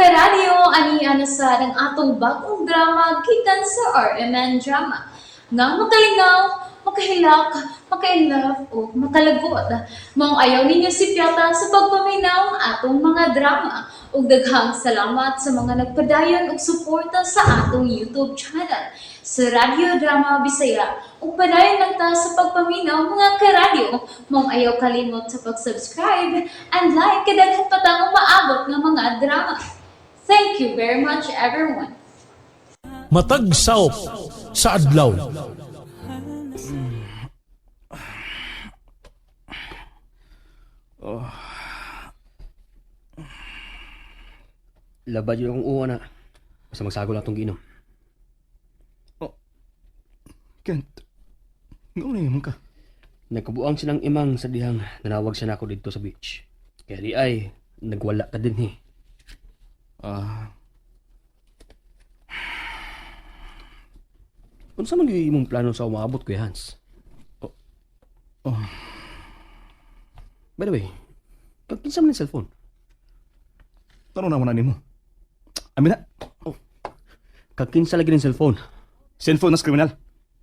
Karadyo, ani na sa ang atong bagong drama gikan sa RMN Drama. Nga makalingaw, makahilak, maka-inlove o makalagot. Maong ayaw ninyo sipyata sa pagpaminaw ang atong mga drama. Ug daghang salamat sa mga nagpadayon og suporta sa atong YouTube channel sa Radyo Drama Bisaya. Ug padayon lang ta sa pagpaminaw, mga karadyo. Maong ayaw kalimot sa pag-subscribe and like kay daghan pa tang umaabot nga mga drama. Thank you very much, everyone. Matag saop sa adlaw. Labad yun akong uwa na. Basta magsago lang itong giinom. Kent, ngayon na ka. Nagkabuang silang imang sa dihang nanawag siya nako dito sa beach. Kaya di ay, nagwala ka din eh. Ah, Unsa man gyud imong plano sa umaabot, Kuya Hans? Oh. Oh. By the way, pagkinsa man ang cellphone? Tanong na mo na nimo. Amin na, Kakinsa lagi ng cellphone? Cellphone nas kriminal.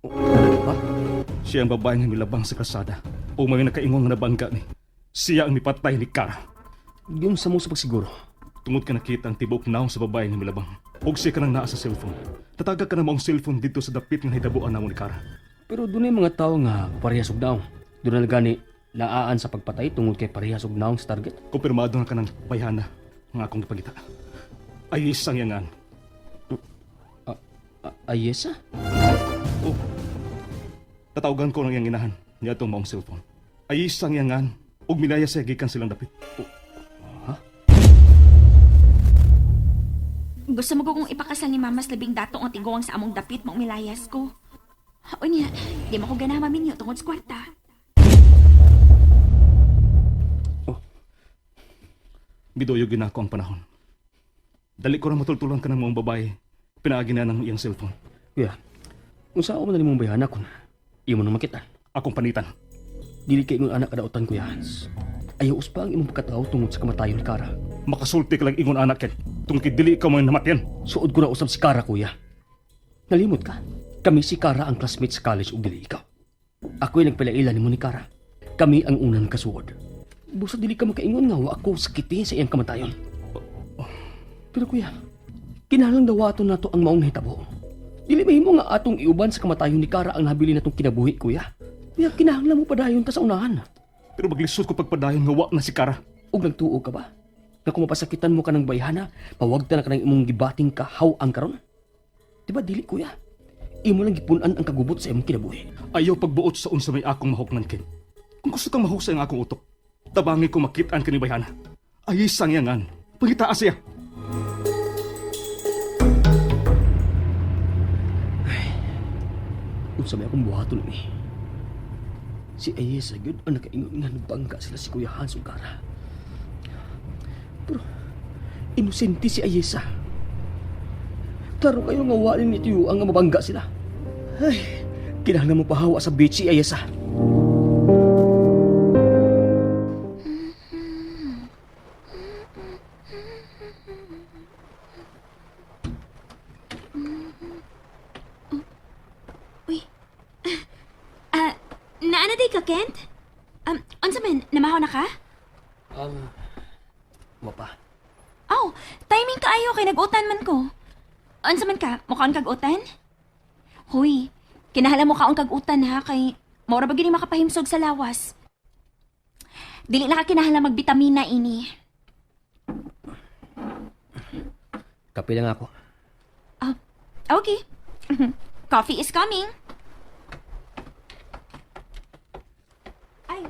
Oh, ano ba? Siya ang babae nga milabang sa kalsada. O may nakaingon nga nabangga ni. Siya ang mipatay ni Kara. Yung sa mo sa pagsiguro. Tungod ka nakita ang tibok naong sa babae nga milabang. Og siya ka nang naa sa cellphone. Tataga ka na mo ang cellphone dito sa dapit nga hidabuan namo ni Kara. Pero doon yung mga tao nga parehas og naong. Doon na gani naaan sa pagpatay tungod kay parehas og naong sa target. Kumpirmado na ka ng bayhana nga akong gipangita. Ay isang yangan. Ayesa? Oh. Tatawagan ko ng iyang inahan niya itong maong cellphone. Ay isang yangan ug milaya siya gikan silang dapit. Gusto mo ko kong ipakasal ni Mama sa labing dato ang tiguang sa among dapit mong milayas ko. Unya, di mo ko ganahan maminyo tungod sa kwarta. Gidoyo ginako ang panahon. Dali ko ra matultulan ka ng maong babae. Pinaagi na ng iyang cellphone. Kuya, unsa ako man nimong bayhana kun imo nang makita. Akong panitan. Dili kay ingon anak kadautan, Kuya Hans. Ayaw uspa ang imong pagkatao tungod sa kamatayon ni Kara. Makasulti ka lang ingon anak ken. Tungkol kay dili ka mo namatyan. Suod ko na usab si Kara, kuya. Nalimot ka. Kami si Kara ang classmate sa college ug dili ikaw. Ako'y nagpalaila nimo ni Kara. Kami ang unang kasuod. Busa dili ka makaingon nga wa ako sakiti sa iyang kamatayon. Pero kuya, kinahanglang dawaton nato ang maong nahitabo. Dili mahimo nga atong iuban sa kamatayon ni Kara ang nabili natong kinabuhi, kuya. Kuya, kinahanglan mo padayon ta sa unahan. Pero maglisod ko pagpadayon nga wa na si Kara. Ug nagtuo ka ba? Nga kung mapasakitan mo ka ng bayhana, pawagta na ka ng imong gibating kahaw ang karon? Di ba dili, kuya? Imo lang gipunan ang kagubot sa imong kinabuhi. Ayaw pagbuot sa unsa may akong mahuknan ken. Kung gusto kang mahusay ang akong utok, tabangi ko makit-an kani bayhana. Ay isang yangan. Pangitaa siya. Unsa may akong buhaton ni? Si Ayesa gyud ang nakaingon nga nagbangga sila si Kuya Hans ug Kara. Pero inosente si Ayesa. Klaro kayo nga walin ni Tiyo ang mabangga sila. Ay, kinahanglan mo pahawa sa beach si Ayesa. Uy. Ah, naana day ka, Kent? Unsa man, namahaw na ka? Wa pa. Aw, timing kaayo kay nag-utan man ko. Unsa man ka, mukaon kag utan? Huy, kinahala mo kaon kag utan ha kay maura ba gini makapahimsog sa lawas. Dili na ka kinahala magbitamina ini. Kape lang ako. Ah, okay. Coffee is coming. Ay,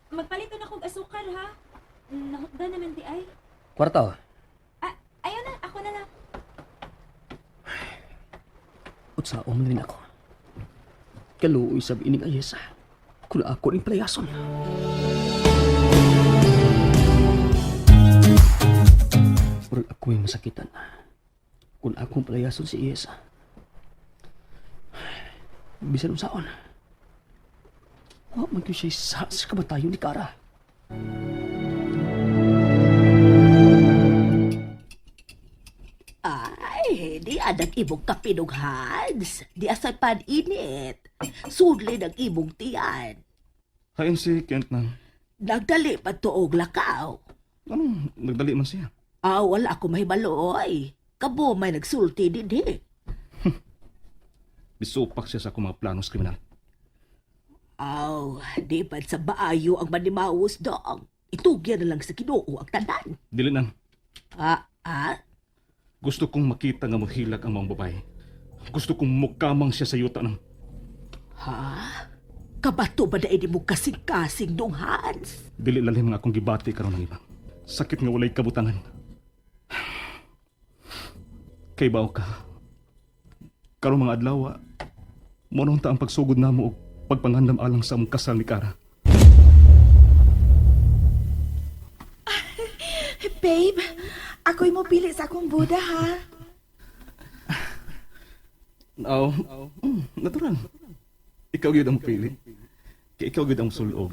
magpalit na kog asukal ha. Nahutda naman di ay. Kwarta oh. Ah, ayaw na, ako na lang. Utsaon rin ako. Kaluoy sa ining Ayesa. Kung ako ning palayason. Murag ako'y masakitan. Kung akong palayason si Ayesa. Bisan unsaon. Wa man gyud siya sa kamatayon ni Kara. Sudlan ang imong kapinog, Hans. Di asay pan init. Sudlin ang imong tiyan. Hain si Kent nang. Nagdali pa tuog lakaw. Anong nagdali man siya? Ah, wala ako mahibaloy. Kabo may nagsulti din eh. Bisupak siya sa akong mga planos kriminal. Aw, di pa sa baayo ang manimawos dong. Itugyan na lang sa Ginoo ang tanan. Dili nang. Ah, ah, Gusto kong makita nga mohilak ang mga babae. Gusto kong mukamang siya sa yuta nang. Ha? Kabato ba na ini mo kasing-kasing dong, Hans? Dili lalim nga akong gibati karon ng iba. Sakit nga walay kabutangan. Kay bao ka. Karon mga adlaw, mo ta ang pagsugod namo og pagpangandam alang sa among kasal ni Kara. Babe, ako'y mo pili sa akong Buddha, ha? Oo, natural. Ikaw gyud ang pili. Kay ikaw gyud ang sulob.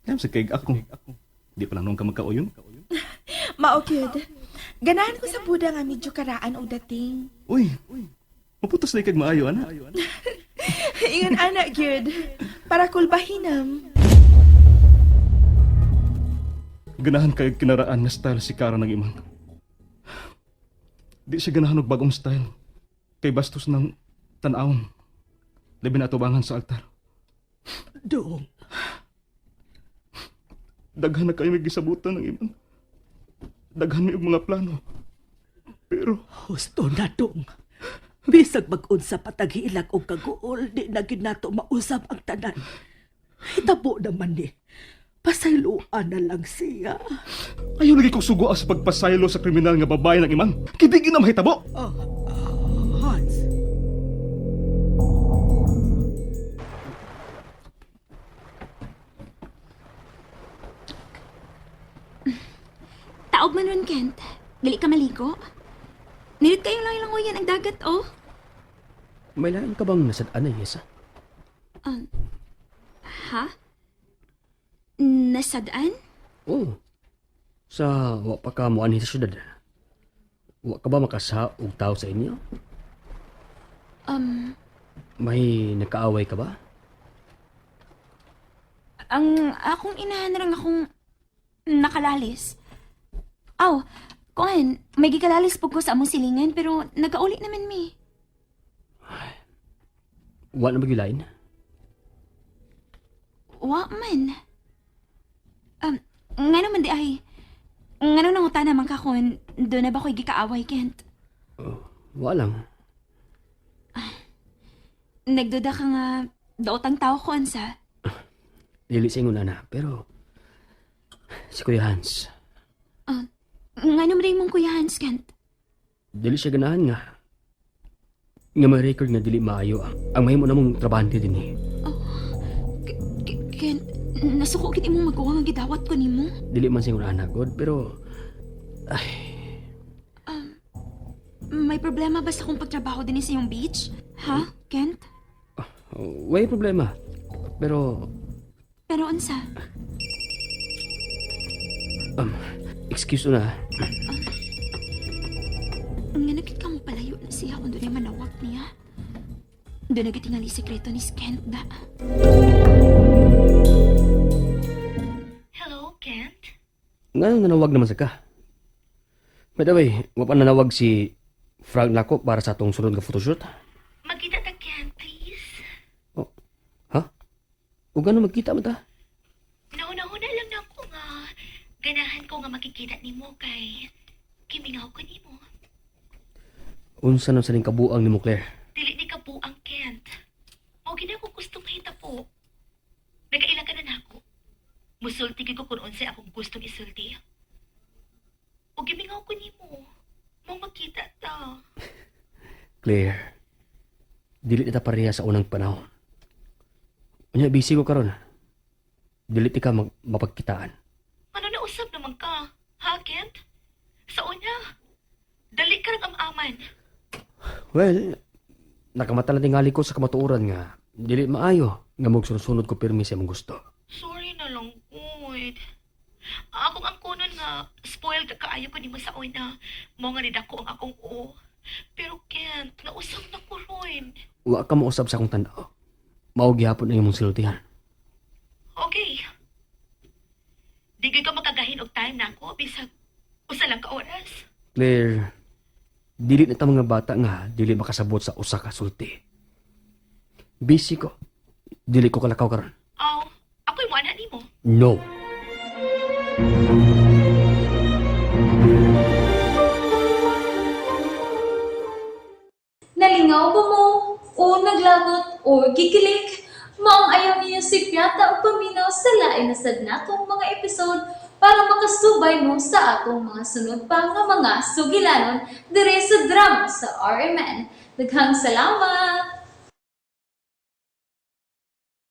Kaya sa kay ako. Di pa lang noon ka magkauyon. Mao gyud. Ganahan ko sa Buddha nga medyo karaan og dating. Uy, maputos na ikag maayo, ana. Ingon ana gyud. Para kulbahinam. Ganahan kay kinaraan nga style si Kara ng imang. Di siya ganahan og bagong style. Kay bastos ng tan-awon. Labi na atubangan sa altar. Dong, Daghan na kayo may gisabutan ng imang. Daghan may og mga plano. Pero husto na dong. Bisag mag-unsa pataghilag og kaguol, di na gyud nato mausap ang tanan. Hitabo naman ni. Pasayloan na lang siya. ayaw lagi kong sugo sa pagpasaylo sa kriminal nga babae ng imang. Kidig na mahitabo. Ah, Hans. Taob man ron, Kent. Dili ka maligo. Nilit kayong lang ilangoyan ang dagat, oh. May lain ka bang nasad-an na, Yesa? Ha? Nasadaan? Oo. Sa wa pa ka moanhi sa syudad. Wa ka ba makasa og tao sa inyo? May nakaaway ka ba? Ang akong inahan na lang akong nakalalis. Aw, kuan, may gikalalis po ko sa among silingan pero nagauli naman mi. Wa na ba gyud lain? Wa man. Nga naman di ay, nga nanguta naman ka kun doon na ba ko'y gikaaway, Kent? Wa lang. Nagduda ka nga, daotang tao ko, ansa. Dili sa ingon ana, pero si Kuya Hans, Nga naman rin mong Kuya Hans, Kent. dili siya ganahan nga nga may record nga dili maayo ang mahimo namong trabahante dinhi. Kent, nasuko kit imong magawa nga gidawat ko nimo. Dili man sa ingon ana god, pero May problema ba sa akong pagtrabaho din sa iyong beach? Ha, Kent? way problema. Pero Pero unsa? excuse na. Nga nagkit ka mo palayo na siya kung doon ay manawag niya. Doon nagkitingali sekreto ni Kent da. Hello, Kent? Nga nanawag naman sa ka. By the way, wa pa nanawag si Frank nako para sa atong sunod nga photoshoot. Magkita ta, Kent, please. Oh, ha? O gano magkita man ta? Nauna-una lang na ako nga. Ganahan ko nga makikita nimo kay kimingaw ko nimo. Unsa na sa ning kabuang nimo, Claire? Dili ni ka buang, Kent. Mao gid ako gustong mahitabo. Nagaila ka na nako. Musulti gyud ko kung unsay akong gustong isulti. O gimingaw ko nimo. Mao magkita ta. Claire, dili na ta pareha sa unang panahon. Unya, busy ko karon. Dili ti ka mapagkitaan. Ano na usab naman ka? Ha, Kent? Sa una, dali ka rang amaman. Well, nakamata na tingali ko sa kamatuoran nga dili maayo nga magsunod-sunod ko pirmi sa imong gusto. Sorry na lang, good. Akong ang kunon nga, spoiled ka kaayo ko nimo sa una. Mo nga nidako ang akong o. Pero Kent, nausap na ko ron. Wa ka mausab sa akong tanaw. Mao gihapon ang imong siltihan. Okay. Di gyud ka makagahin og time nako bisag usa lang ka oras. Claire, dili na ta mga bata nga dili makasabot sa usa ka sulti. Busy ko. Dili ko kalakaw karon. Aw, ako'y mo ana nimo. No. Nalingaw ba mo? O naglagot o gikilig? Maong ayaw niyo si Piata o paminaw sa lain na sad natong mga episode para makasubay mo sa atong mga sunod pa nga mga sugilanon dire sa drama sa RMN. Daghang salamat!